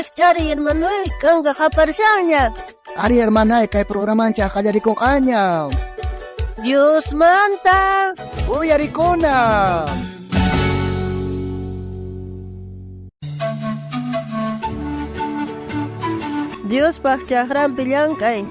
Rijch'ariy hermanoy, kanka qaparishanña. Ari hermanay, kay programanchej qallarikunqaña. Diosmanta Uyarikuna. Diospaj chajranpi llank'ay.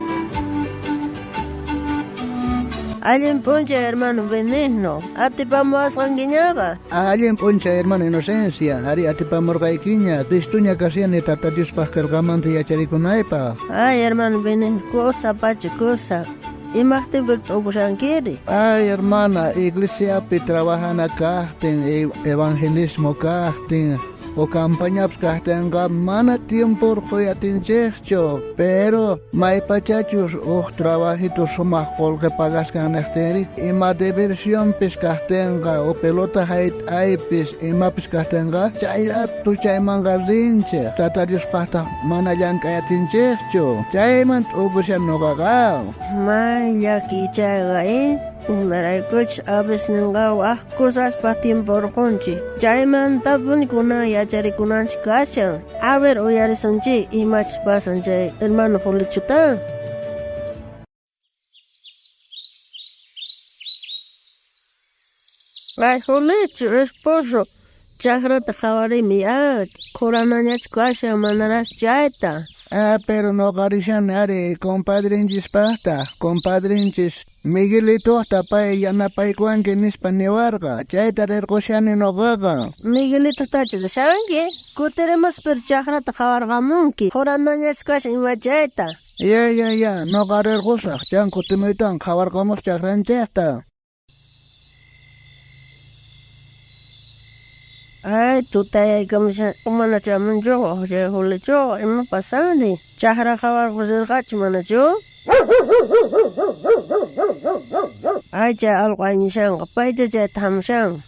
Allin p'unchay hermano Benigno, atipamuwasqankiñaqa. Allin p'unchay hermana Inocencia, ari atipamurqaykiña, listuña kashani Tata Diospaj qillqamanta yacharikunaypaq. Ay hermano Benigno, kusa pacha kusa. Imajtinpi t'ukushankiri? Ay hermana, iglesiapi trabajana kajtin, evangelismo kajtin, o campañapis kajtinqa mana tiempo urqhuyatinchikchu, pero maypachachus uj trabajito sumaq qullqi pagasqan niqtinri ima diversionpis kajtinqa o pelota hayt'aypis imapis kajtinqa chayratu chaymanqa rinchik, Tata Diospaqtaq mana llank'ayatinchikchu, chayman t'ukushan nuqaqa. May llakiy chayqa, Imaraykuchus a veces ninqa waj cosaspaj tiempo urqhunchik, chaymantapuni kunan yacharikunanchik kashan. A ver uyarisunchik imachus pasan chay hermano Julichuta. Ay Julichu, esposo, chajrata qhawarimi ya, qhuranañachu kashan manaraschu chayta. Ah, pero noqa rishani ari compadrinchispaqta, compadrinchis Miguelitoqta pay yanapaykuwanki nispa niwarqa, chayta rirqushani noqaqa. Miguelitotachu rishanki? Kutirimuspa chajrata qhawarqamunki, qhuranañachu kashan ima chayta. Ya, ya, ya, noqa rirqusaq, chan kutimuytawan qhawarqamusaq chajranchikta. Ay, tutayaykamushan, mana chamunchu, chay Julichuqa, ima pasanri? Chajra qhawarqu rirqachu manachu? Ay, chay allqu ayñishanqa, paycha chayta hamushan.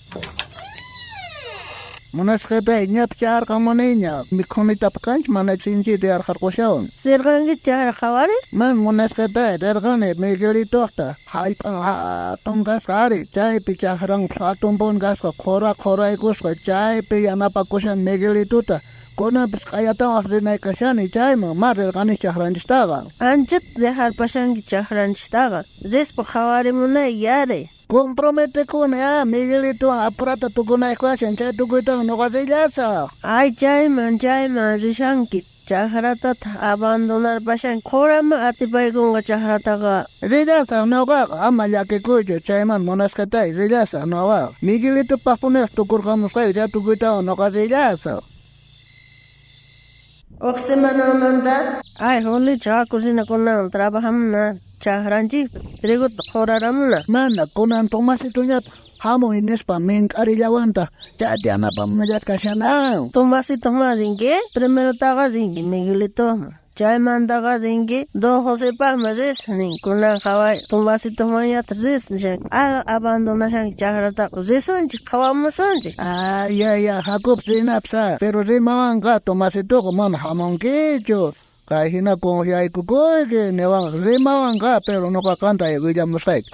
Munasqaytay ñapis chayarqamuniña, mikhunitapas kanchu mana sinchita yarqharqushawan. Rirqankichu chajra qhawariq? Man munasqaytay rirqani Miguelitoqta, hallp'an hatun kasqa ari, chaypi chajranpas hatunpuni kasqa, qhura qhuraykusqa, chaypi yanapakushan Miguelitota, kunanpis q'ayatawan rinay kashani chayman, ma rirqani chajranchistaqa. Anchata dejarpashanki chajranchistaqa, rispa qhawarimunayki ari. Comprometekuni ah, Miguelitowan apurata tukunayku kashan, chay tukuytawan nuqa rillasaq. Ay, chayman chayman rishanki, chajratataq abandonarpashanki, qhuraman atipaykunqa chajrataqa. Rillasaq nuqaqa, ama llakikuychu, chayman munasqaytay rillasaq nuqaqa. Miguelitopaqpuniraq tukurqamusqayku, chay tukuytawan nuqa rillasaq. Uj semanamanta, ay Julichu, haku rina kunan trabajamuna chajranchikpi, trigota qhuraramuna. Mana, kunan Tomasitoñataq hamun nispa mink'arillawantaq, chayta yanapamunallata kashanan. Tomasitoman rinki? Primerotaqa rinki Miguelitoman, chaymantaqa rinki Don Josepaqman risaq nin, kunan qhaway Tomasitomanñataq risaq nishanki, abandonashanki chajrataqa, risunchik qhawamusunchik. Ay, ya, ya, hakupis rinapis ah, pero rimawanqa Tomasitoqa mana hamunkichu, kay hina confiaykukuyki niwanqa, rimawanqa, pero nuqa qanta willamusqayki.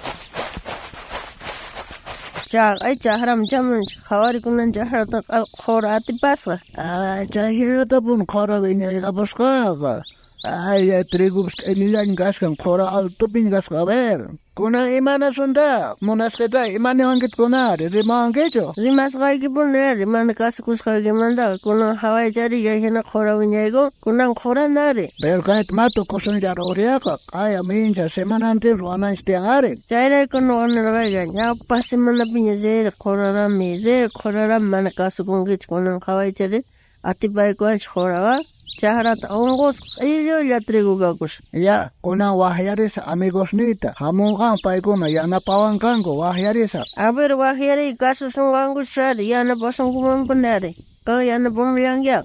Chaqay chajraman chamunchik, qhawarikunan chajrataqa qhura atipasqa. Ay, chay hinatapuni qhura wiñaykapusqaqa. Ay, ay, trigopis q'illillaña kaskan, qhura altopiña kasqa, a ver. Kunan imanasuntaq, munasqaytay, ima niwankitaq kunari, rimawankichu? Rimasqaykipuni ari, mana kasukusqaykimantaqa, kunan qhawaychari chay hina qhura wiñaykun, kunan qhurana ari. Pero kayta ma tukusunlla ruriyaqa, q'aya mincha semanantin ruwananchik tiyan ari. Chayrayku nuqa nirqayki, ñawpaq semanapiña rir qhurarami, rir qhurarami, mana kasukunkichu, kunan qhawaychari atipaykuwanchik qhuraqa, chajrata unqusqa q'illulla trigo kakushan. Ya, kunan waqyarisa amigosniyta, hamunqan paykuna yanapawanqanku, waqyarisa. A ver, waqyariy kasusunqankuchu ari, yanapasunkumanpuni ari, qan yanapamunllankiqa.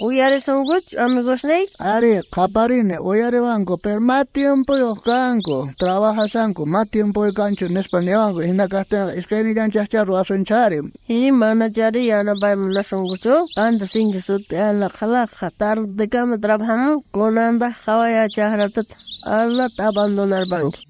Uyarisunkuchu amigosniyki? Ari, qaparini, uyariwanku, pero ma tiempoyuq kanku, trabajashanku, ma tiempoyuq kanchu nispa niwanku, hina kajtinqa iskaynillanchikcha ruwasunchari. Y manachari yanapay munasunkuchu, qanta sinki suti laqha laqha, tardekama trabajamun, kunantaq qhawaya chajratata allata abandonarpanki.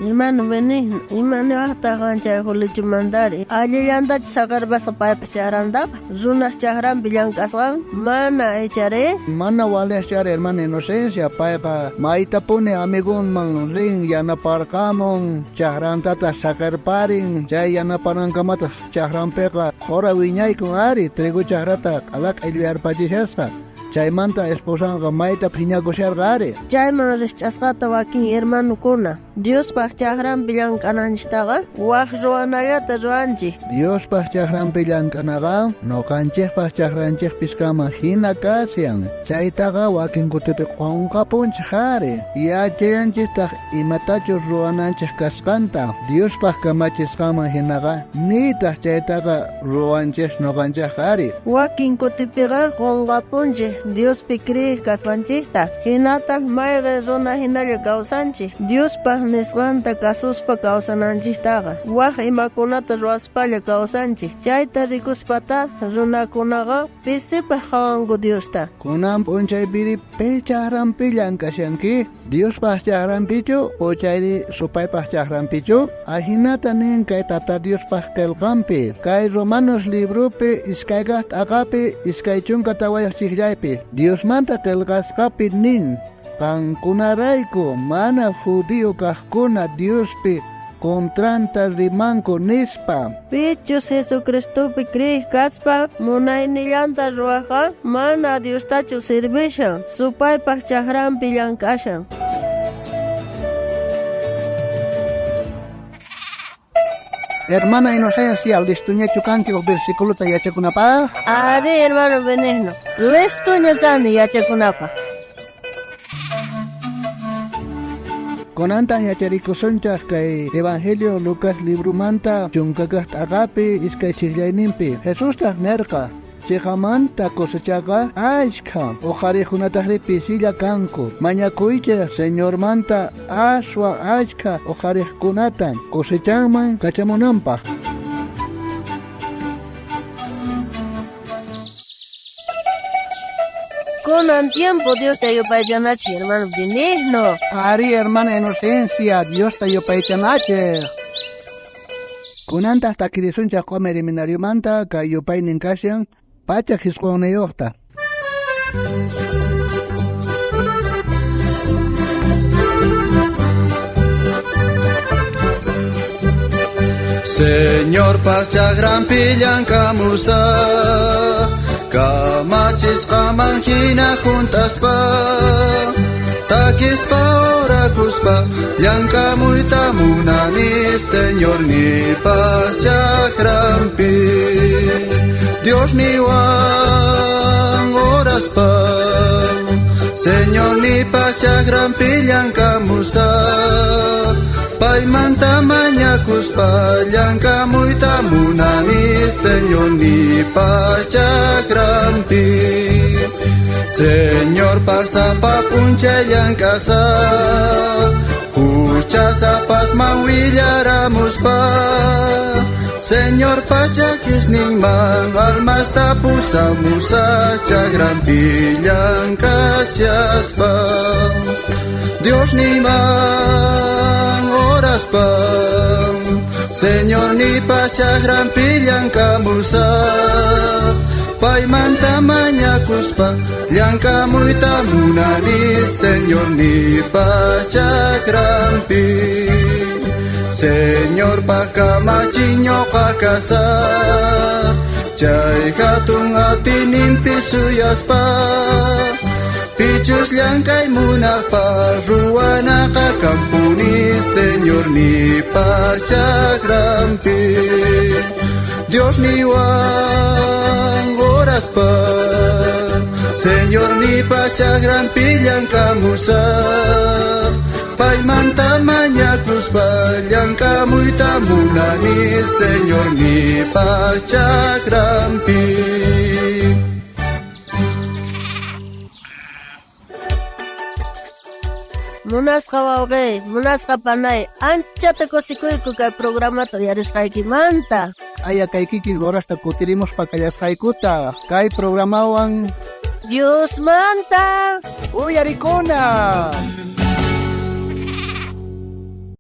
Hermano Benigno, imaniwaqtaq qan chay Julichumantari? Allillantachu saqerpasqa paypa chajrantaqa? Runas chajranpi llank'asqan mana ichari? Mana walejchari hermana Inocencia, payqa maytapuni amigunman rin yanaparqamun, chajrantataq saqerparin, chay yanapanankamataq chajranpiqa qhora wiñaykun ari, trigo chajrata q'alaqa illuyarpachishasqa. Chaymanta esposanqa mayta phiñakusharqa ari. Chayman rikch'asqata wakin hermanukuna Diospaq chajranpi llank'ananchiktaqa waj ruwanallata ruwanchik. Diospaq chajranpi llank'anaqa noqanchikpaq chajranchikpis kaman hina kashan. Chaytaqa wakin kutipi qunqapunchik ari. Yachallanchiktaq imatachus ruwananchik kasqanta Diospaq kamachisqanman hinaqa nitaq chaytaqa ruwanchik noqanchikqa ari. Wakin kutipiqa qunqapunchik Diospi kriq kasqanchikta. Hinataq mayqin runa hinalla kawsanchik. Diospaq nisqanta kasuspa kawsananchiktaqa waj imakunata ruwaspalla kawsanchik. Chayta rikuspataq runakunaqa pisipaq qhawanku Diosta. Kunan p'unchaypiri pi chajranpi llank'ashanki? Diospaq chajranpichu o chayri supaypaq chajranpichu? Ajinata nin kay Tata Diospaq qillqanpi. Kay Romanos libropi iskaykaq t'aqapi 24 chiqllaypi Diosmanta qillqasqapi nin: Qankunarayku mana judío kaqkuna Diospi kontranta rimanku nispa. Pichus Jesucristopi kriq kaspa munaynillanta ruwaqqa mana Diostachu servishan, supaypaq chajranpi llank'ashan. Hermana Inocencia, listuñachu kanki uj versículota yachakunapaq? Ari, hermano Benigno, listuña kani yachakunapaq. Kunantan yacharikusunchaq kay Evangelio Lucas libromanta chunkakaq t'aqapi iskay chiqllayninpi. Jesustaq nerqa: Chiqamanta cosechaqa achkha, uqhariqkunataqri pisilla kanku. Mañakuychik Señormanta aswan achkha uqhariqkunata cosechanman kachamunanpaq. Kunan tiempo Diosta yupaychanachik, hermano Benigno. Ari, hermana Inocencia, Diosta yupaychanachik. Kunantaq takirisunchaq q'umir seminariomanta kay yupaynin kashan 109. Señor pachajranpi llank'amusaq, kamachisqaman hina juntaspa, takispa orakuspa llank'amuyta munani Señor nipaq chajranpi. Dios niwan oraspa, Señor nipaq chajranpi llank'amusaq, paymanta mañakuspa llank'amuyta munani Señor nipaq chajranpi. Señor pasapa p'unchay llank'asaq, huchasapasman willaramuspa, Señor pachakisninman almasta pusamusaq chajranpi llank'ashaspa. Dios niman oraspa, Señor nipaq chajranpi llank'amusaq, paymanta mañakuspa llank'amuyta munani Señor nipaq chajranpi. Señor pakamachiñoqa kasaq, chay hatun atiyninpi suyaspa, pichus llank'ay munaqpaq ruwanaqa kanpuni Señor nipaq chajranpi. Dios niwan oraspa, Señor nipaq chajranpi llank'amusaq, paymanta mañakuspa llank'amuyta munani Señor nipaq chajranpi. Munasqa wawqi, munasqa panay, anchata kusikuyku kay programata uyarisqaykimanta. Aya kay kikin horasta kutirimuspa kallasqaykuta kay programawan Diosmanta uyarikuna.